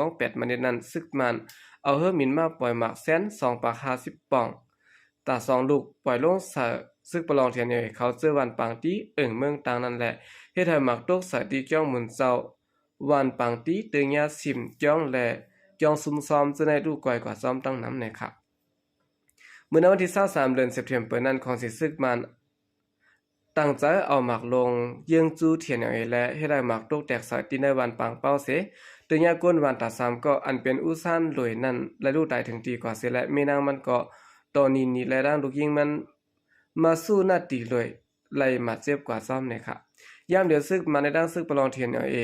ໂມງແປດມານິດນັ້ນ ຊຶກມານເອົາເຮືອບິນມາປ່ອຍໝາກແຊນສອງປາກຫ້າສິບປ່ອງ ຕາສອງລູກ ປ່ອຍລົງໃສ່ຊຶກປະລອງ ທີເອັນເອ ເຂົາເຈີບ້ານປາງຕີ ເອີງເມືອງຕາງນັ້ນແຫຼະ ເຮັດໃຫ້ໝາກຕົກໃສ່ທີ່ກ່ອງໝູນເຈົ້າ ບ້ານປາງຕີ ເຕີຍຍາຊິມ ກ່ອງ ແລະ ກ່ອງຊຸມຊອມ ເຈີໃນລູກກ້ອຍກວ່າຊ້ອມຕັ້ງນຳແນ່ຄະ. ມື້ໃນວັນທີຊາວສາມ ເດືອນເຊັບເທັມເປີນັ້ນ ຂອງສີຊຶກມານ ຕັ້ງໃຈເອົາໝາກລົງເຢື້ອງຈູ້ ທີເອັນເອ ແລະ ເຮັດໃຫ້ໝາກຕົກແຕກໃສ່ທີ່ໃນບ້ານປາງເປົ້າເສ ເຕີຍຍາກົ້ນບ້ານຕາສາມເກາະ ອັນເປັນອູຊານໂລຍນັ້ນ ໄລ່ລູກຕາຍເຖິງທີ່ກວ່າເສ ແລະ ແມ່ນາງມັນເກາະ ຕໍ່ໜີໜີ ແລະ ນາງລູກຍິງມັນ ມາສູ້ໜ້າຕີໂລຍ ໄລ່ໝາດເຈັບກວ່າຊ້ອມແນ່ຄະ. ຍາມດຽວຊຶກມານໃນດັ່ງຊຶກປະລອງ ທີເອັນເອ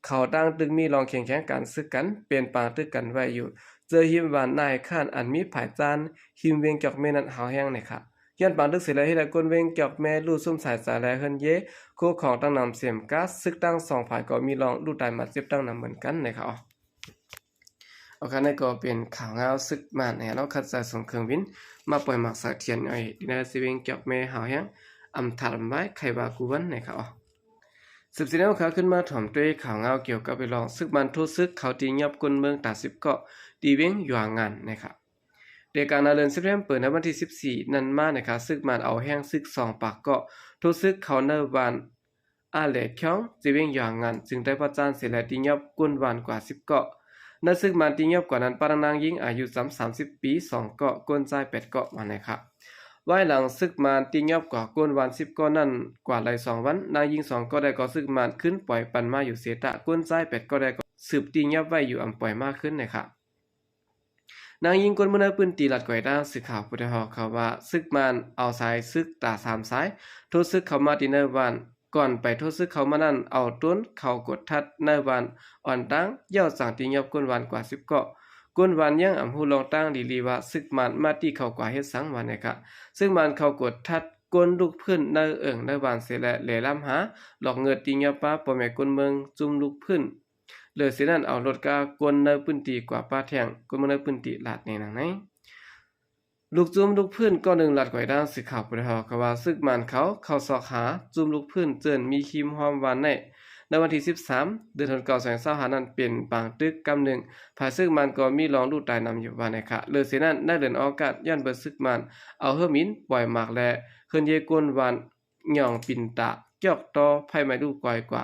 ເຂົາຕ່າງຕຶກມີລອງແຂ່ງແຂງການຊຶກກັນ ເປັນປາງຕຶກກັນໄວ້ຢູ່ ເຈີຮິມບ້ານນາຍຄ້ານ ອັນມີຝາຍຈານ ຮິມເວງຈອກແມນັ້ນ ຫາວແຮງແນ່ຄະ. ຍ້ອນປາງຕຶກເສແລ້ວ ເຮັດໃຫ້ຄົນເວງຈອກແມ ລຸຊຸມສາຍຕາ ແລະ ເຮືອນເຢ ໂຄຂອງຕັ້ງນຳເສມກາ ຊຶກທັງສອງຝ່າຍກໍມີລອງລູກຕາຍໝາດເຈັບຕັ້ງນຳເໝືອນກັນແນ່ຄະ. ເອົາຄະ ນັ້ນກໍເປັນຂ່າວງາວຊຶກມານແນ່ເນາະ ຂັດໃຈສົ່ງເຄື່ອງບິນມາປ່ອຍໝາກໃສ່ ທີເອັນເອ ທີ່ໃນເວງຈອກແມ ຫາວແຮງ ອຳຖາດອຳວາຍ ໄຂວ່າກູວັນ ນະຄະ. ສືບສຽນເຮົາຂາຂຶ້ນມາຖອມດ້ວຍຂ່າວງາວກ່ຽວກັບເລື່ອງ ຊຶກມານໂທຊຶກເຂົ້າຕີຫຍັບຄົນເມືອງຕາສິບເກາະ ທີ່ເວັງຢວງງານ ນະຄະ. ແຕ່ກາງໜ້າເດືອນເຊັບເທັມເປີ ໃນວັນທີສິບສີ່ນັ້ນມາ ນະຄະ, ຊຶກມານເອົາແຮງຊຶກສອງປາກເກາະ ໂທຊຶກເຂົ້າໃນບ້ານອາແຫຼຂຽງ ທີ່ເວັງຢວງງານ ຈຶ່ງໄດ້ປະຈານເສຍ ແລະ ຕີຫຍັບຄົນບ້ານກວ່າສິບເກາະ. ໃນຊຶກມານຕີຫຍັບກວ່ານັ້ນ ປະນາງຍິງອາຍຸສາມສິບປີສອງເກາະ, ຄົນຊາຍແປດເກາະ ວ່ານະຄະ. ວາຍຫຼັງຊຶກມານຕີຫຍັບກວ່າຄົນບ້ານສິບເກາະນັ້ນ ກວ່າໄດ້ສອງວັນ, ນາງຍິງສອງເກາະໄດ້ກໍຊຶກມານຂຶ້ນປ່ອຍປັນມາຢູ່ເສຍຕະ, ຄົນຊາຍແປດເກາະໄດ້ກໍສືບຕີຫຍັບໄວ້ຢູ່ ອຳປ່ອຍມາຄືນ ນະຄະ. ນາງຍິງຄົນເມືອງໃນພື້ນທີ່ລາດກວາຍດາງ ສື່ຂ່າວຜູ້ໄດ້ຮອດຂ່າວວ່າ ຊຶກມານເອົາສາຍຊຶກຕາສາມສາຍ ໂທຊຶກເຂົ້າມາທີ່ໃນບ້ານ. ກ່ອນໄປໂທຊຶກເຂົ້າມານັ້ນ ເອົາໂດຣນເຂົ້າກວດທັດໃນບ້ານອ່ອນຕາງ ແລ້ວຈັ່ງຕີຫຍັບຄົນບ້ານກວ່າສິບເກາະ. ຄົນບ້ານຍັງອຳຮູ້ລອງຕາງດີລີວ່າ ຊຶກມານມາຕີເຂົ້າກວາເຮັດສັງ ວ່ານະຄະ. ຊຶກມານເຂົ້າກວດທັດຄົນລຸກພື້ນໃນເອີ່ງໃນບ້ານເສຍ ແລະ ແຫຼລຳຫາ ລອກເງີດຕີຫຍັບປາພໍ່ແມ່ຄົນເມືອງຈຸ່ມລຸກພື້ນ. ເລີຍເສຍນັ້ນ ເອົາລົດກາຄົນໃນພື້ນທີ່ກວາປາແທ່ງ, ຄົນເມືອງໃນພື້ນທີ່ລາດແນງໜັງໃນ. ລູກຈຸ່ມລຸກພື້ນກ້ອນໜຶ່ງລາດກວາຍດາງ ສື່ຂ່າວຜູ້ໄດ້ຮອດຂ່າວວ່າ ຊຶກມານເຂົາເຂົ້າຊອກຫາຈຸ່ມລຸກພື້ນເຈີ້ນມີຮິມຮອມວານໃນ ໃນວັນທີສິບສາມ ເດືອນເກົ້າ ສອງພັນຊາວຫ້ານັ້ນ ເປັນບາງຕຶກກຳໜຶ່ງ, ຝ່າຍຊຶກມານກໍມີລອງລູກຕາຍນຳຢູ່ ວ່ານະຄະ. ເລີຍເສຍນັ້ນ ໃນເດືອນອອກາສ ຍ້ອນເບີຊຶກມານເອົາເຮືອບິນປ່ອຍໝາກ ແລະ ເຄື່ອນຍ້າຍຄົນບ້ານ ຍ່ອງປິ່ນຕາ ຈອກຕໍ່ໄຟໄໝ້ລຸກກອຍກວ່າ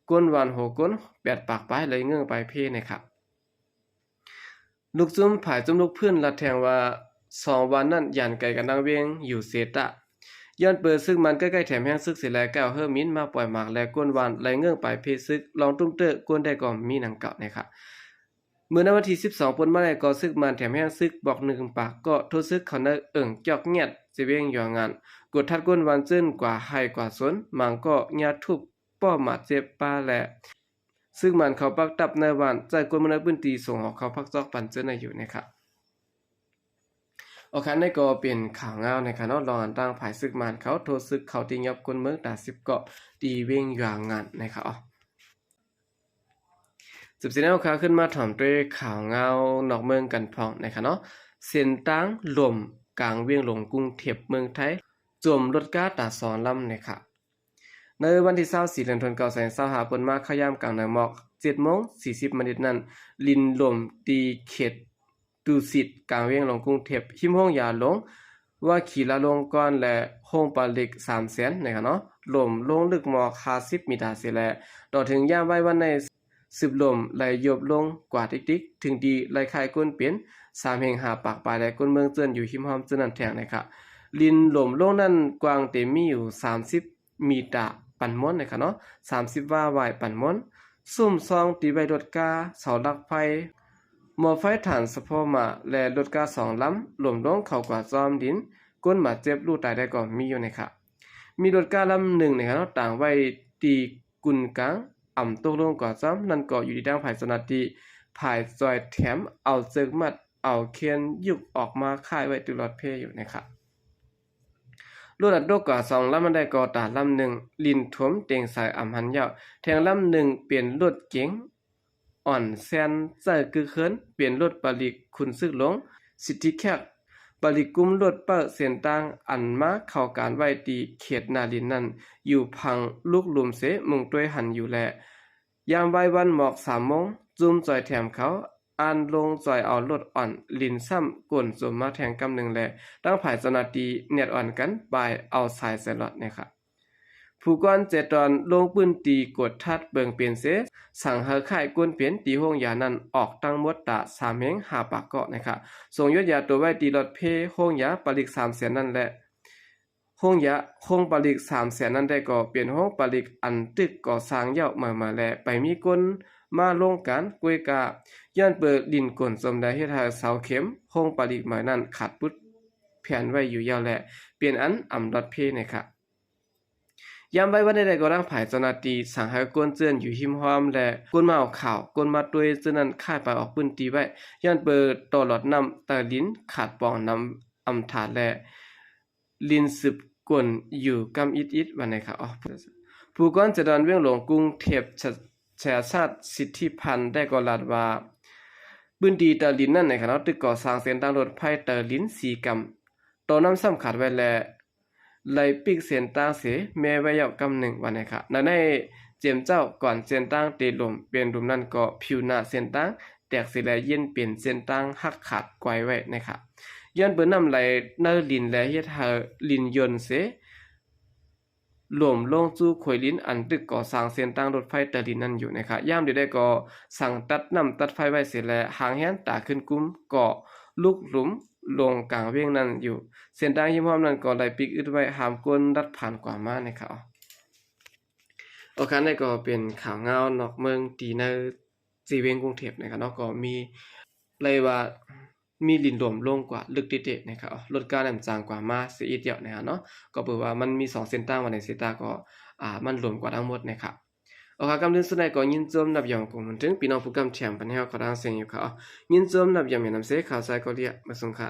ຄົນບ້ານຫົກຄົນ ແປດປາກປາຍ ແລະ ເງີ້ງປາຍເພ ນະຄະ. ລູກຈຸ່ມ ຝ່າຍຈຸ່ມລຸກພື້ນລາດແທງວ່າ ສອງບ້ານນັ້ນຢ່າງໄກກັນນາງເວງຢູ່ເສຍຕະ, ຍ້ອນເປີຊຶກມັນໃກ້ໆແຖມແຮງຊຶກເສຍ ແລະ ກ້າວເຮີມິນມາປ່ອຍໝາກ ແລະ ຄົນບ້ານໄຫຼເງີ້ງປາຍເພຊຶກ ລອງຕຸ້ມເຕີ້ຄົນໄດ້ກໍມີດັ່ງກ່າວ ນະຄະ. ເມື່ອໃນວັນທີສິບສອງ ປົນມາແລ້ວກໍຊຶກມັນແຖມແຮງຊຶກບອກໜຶ່ງປາກເກາະ ໂທຊຶກເຂົ້າໃນເອີ່ງຈອກແງດ ເຊເວງຢວງງານ ກວດທັດຄົນບ້ານເຈີ້ນກວ່າໄຮ່ກວ່າສວນ ບາງກໍຫຍ້າທຸບ ປ້ອມບາດເຈັບປາ ແລະ ຊຶກມັນເຂົ້າປັກຕັບໃນບ້ານ ໃຊ້ຄົນເມືອງໃນພື້ນທີ່ສົ່ງອອກເຂົ້າພັກຈອກປັນເຈີ້ນໄດ້ຢູ່ ນະຄະ. ໂອເຄ ນີ້ກໍເປັນຂ່າວງາວ ນະຄະເນາະ ລອງອັນຕັ້ງຝ່າຍຊຶກມັນເຂົາໂທຊຶກເຂົ້າຕີຫຍັບຄົນເມືອງຕາສິບເກາະ ທີ່ເວັງຢວງງານ ນະຄະ. ສືບສຽນເຮົາຂາຂຶ້ນມາຖອມດ້ວຍຂ່າວງາວນອກເມືອງກັນພ້ອມ ນະຄະເນາະ. ເສັ້ນທາງລົມກາງວຽງຫຼວງກຸງເທບເມືອງໄທ ຈົມລົດກາຕາສອງລຳ ນະຄະ. ໃນວັນທີຊາວສີ່ ເດືອນກັນຍາ ສອງພັນຊາວຫ້າ ເປີນມາເຂົ້າຍາມກາງເໜືອໝອກ ເຈັດໂມງສີ່ສິບມານິດນັ້ນ ດິນລົມທີ່ເຂດດຸສິດ ກາງວຽງຫຼວງກຸງເທບ ຮິມໂຮງຢາຫຼວງ ວະຄີລາລົງກອນ ແລະ ໂຮງຜະລິດສາມແສນ ນະຄະເນາະ ລົມລົງເລິກໝອກຫ້າສິບມີຕາເສຍ ແລະ ຕໍ່ເຖິງຍາມວາຍວັນໃນ ສືບລົມໄຫຼໂຍບລົງກວ່າຕິກໆ ເຖິງທີ່ໄຫຼຄ້າຍຄົນເປັນສາມແຫ່ງຫ້າປາກປາຍ ແລະ ຄົນເມືອງເຈີ້ນຢູ່ຮິມຮອມເທື່ອນັ້ນແທ້ ນະຄະ. ດິນລົມລົງນັ້ນກວ້າງເຕັມມີຢູ່ສາມສິບ ມີຕາປັນມົນ ນະຄະເນາະ ສາມສິບວາວາຍປັນມົນ. ຊຸມຊ່ອງທີ່ໄວ້ລົດກາ, ເສົາຫຼັກໄຟ, ໝໍ້ໄຟທຣານສະຟໍເມີ ແລະ ລົດກາສອງລຳ ລົ້ມລົງເຂົ້າກວາດຈອມດິນ, ຄົນບາດເຈັບ ຫຼື ຕາຍໄດ້ກໍມີຢູ່ ນະຄະ. ມີລົດກາລຳໜຶ່ງ ນະຄະເນາະ ຕາງໄວ້ທີ່ກຸນກາງ ອ່ຳຕົກລົງກວາດຈອມ, ນັ້ນກໍຢູ່ທີ່ທາງຝ່າຍເຈົ້າໜ້າທີ່ ຝ່າຍຊ່ອຍແຖມ ເອົາເຊືອກມັດ ເອົາເຄນຍຸກອອກມາຄ້າຍໄວ້ຕື່ມລົດເພຢູ່ ນະຄະ. ລົດອັນຕົກກວາດສອງລຳນັ້ນໄດ້ກໍຕາລຳໜຶ່ງ ດິນຖົມເຕັງສາຍອຳຫັນຍາວ, ແທງລຳໜຶ່ງເປັນລົດເກັງອ່ອນແຊນໃຊ້ກຶກເຮີນ ເປັນລົດຜະລິດຂຸນຊຶກຫຼວງ ສິດທິແຄກ ຜະລິດກຸ່ມລົດເປີ້ເສັ້ນທາງອັນມາເຂົ້າການໄວ້ທີ່ເຂດໜ້າດິນນັ້ນ ຢູ່ພັງລຸກລຸ່ມເສ ມຸງຕົວຫັນຢູ່ແລະ ຍາມວາຍວັນໝອກສາມໂມງ ຈຸ່ມຊ່ອຍແຖມເຂົາ ອ່ານລົງຊ່ອຍເອົາລົດອ່ອນ ດິນຊ້ຳກົ້ນຈົມມາແທງກຳໜຶ່ງ ແລະ ທາງຝ່າຍເຈົ້າໜ້າທີ່ແນດອ່ອນກັນ ປາຍເອົາສາຍໃສ່ລົດ ນະຄະ. ຜູ້ກວນຈະຕ້ອງລົງພື້ນທີ່ກວດທັດເບິ່ງເປັນເສ ສັ່ງໃຫ້ຄ້າຍຄົນເປັນທີ່ໂຮງຢານັ້ນອອກທັງໝົດຕາສາມແຫ່ງຫ້າປາກເກາະ ນະຄະ. ສົ່ງຢົດຢາຕົວໄວ້ທີ່ລົດເພໂຮງຢາຜະລິດສາມແສນນັ້ນ ແລະ ໂຮງຢາ ໂຮງຜະລິດສາມແສນນັ້ນໄດ້ກໍເປັນໂຮງຜະລິດອັນຖືກກໍ່ສ້າງແລ້ວໃໝ່ໆ ແລະ ໄປມີຄົນມາລົງການ ກວຍກາ ຍ້ອນເປີດິນກົ້ນຈົມໄດ້ເຮັດໃຫ້ເສົາເຂັມໂຮງຜະລິດໃໝ່ນັ້ນຂາດປຸດແຜນໄວ້ຢູ່ແລ້ວ ແລະ ເປັນອັນອຳລັດເພ ນະຄະ. ຍາມວາຍວັນໃດໆກໍ ທາງຝ່າຍເຈົ້າໜ້າທີ່ສັ່ງໃຫ້ຄົນເຈີ້ນຢູ່ຮິມຮອມ ແລະ ຄົນມາເອົາເຂົ້າ ຄົນມາຕົວະເຈີ້ນນັ້ນ ຄ້າຍໄປອອກພື້ນທີ່ໄວ້ ຍ້ອນເປີຕະຫຼອດນ້ຳໃຕ້ດິນຂາດປ່ອງນຳອຳຖານ ແລະ ດິນສືບກົ້ນຢູ່ກຳອິດໆ ວ່າແນວນັ້ນ. ຜູ້ກວນຈະຕ້ອງວຽງຫຼວງກຸງເທບ ແຊຊາດ ສິດທິພັນ ໄດ້ກໍລາດວ່າ ພື້ນທີ່ໃຕ້ດິນນັ້ນ ໃນຂະນະທີ່ກໍ່ສ້າງເສັ້ນທາງລົດໄຟໃຕ້ດິນສີ່ກຳ ຕໍ່ນ້ຳຊ້ຳຂາດໄວ້ ແລະ ໄລ່ປິກເສັ້ນທາງເສຍແມ່ໄວ້ແລ້ວກຳໜຶ່ງວ່ານັ້ນຄ່ະ. ໃນໃນເຈັມເຈົ້າ ກ່ອນເສັ້ນທາງເຕະຫຼົ່ມເປັນຫຼຸມນັ້ນກໍຜິວໜ້າເສັ້ນທາງແຕກເສຍ ແລະ ເຢັນເປັນເສັ້ນທາງຫັກຂາດກວາຍໄວ້ນະຄະ. ຍ້ອນເບີນນ້ຳໄຫຼໃນລິນ ແລະ ເຮັດໃຫ້ລິນຢ່ອນເສ ຫຼົ່ມລົງສູ່ໂຂຍລິນອັນຕຶກກໍ່ສ້າງເສັ້ນທາງລົດໄຟໃຕ້ດິນນັ້ນຢູ່ນະຄະ. ຍາມດຽວໃດກໍສັ່ງຕັດນ້ຳຕັດໄຟໄວ້ເສຍ ແລະ ຫາງແຮນຕາຂຶ້ນກຸມກໍລຸກຫຼຸມລົງກາງວຽງນັ້ນຢູ່. ເສັ້ນທາງຮິມຮ່ອມນັ້ນກໍໄລ່ປິກອຶດໄວ້ ຫ້າມຄົນລັດຜ່ານກວ່າມານະຄະ. ໂອເຄ ອັນນີ້ກໍເປັນຂ່າວງາວນອກເມືອງທີ່ໃນ ສີ່ວຽງກຸງເທບນະຄະເນາະ ກໍມີ ເລີຍວ່າມີດິນຫຼວມລົງກວ່າເລິກເຕະໆນະຄະ. ລົດກາແຫຼມຈາງກວ່າມາເສຍອີກແລ້ວນະຄະເນາະ. ກໍເປີວ່າມັນມີສອງເສັ້ນທາງວ່າໃນເສຍຕາກໍ ອ່າ ມັນຫຼວມກວ່າທັງໝົດນະຄະ. ເອົາຄະ ກຳເລື່ອງສຸດທ້າຍກໍຍິນຊົມນັບຢອງກົງໝູນເຖິງ ພີ່ນ້ອງຜູ້ກຳແຖມປັນແຮວເຂົ້າທາງເຊງຢູ່ຄະ. ຍິນຊົມນັບຢອງແມ່ນນຳເຊ ຂ່າວຊາຍເກົາເລຍ ມາສົ່ງຄະ.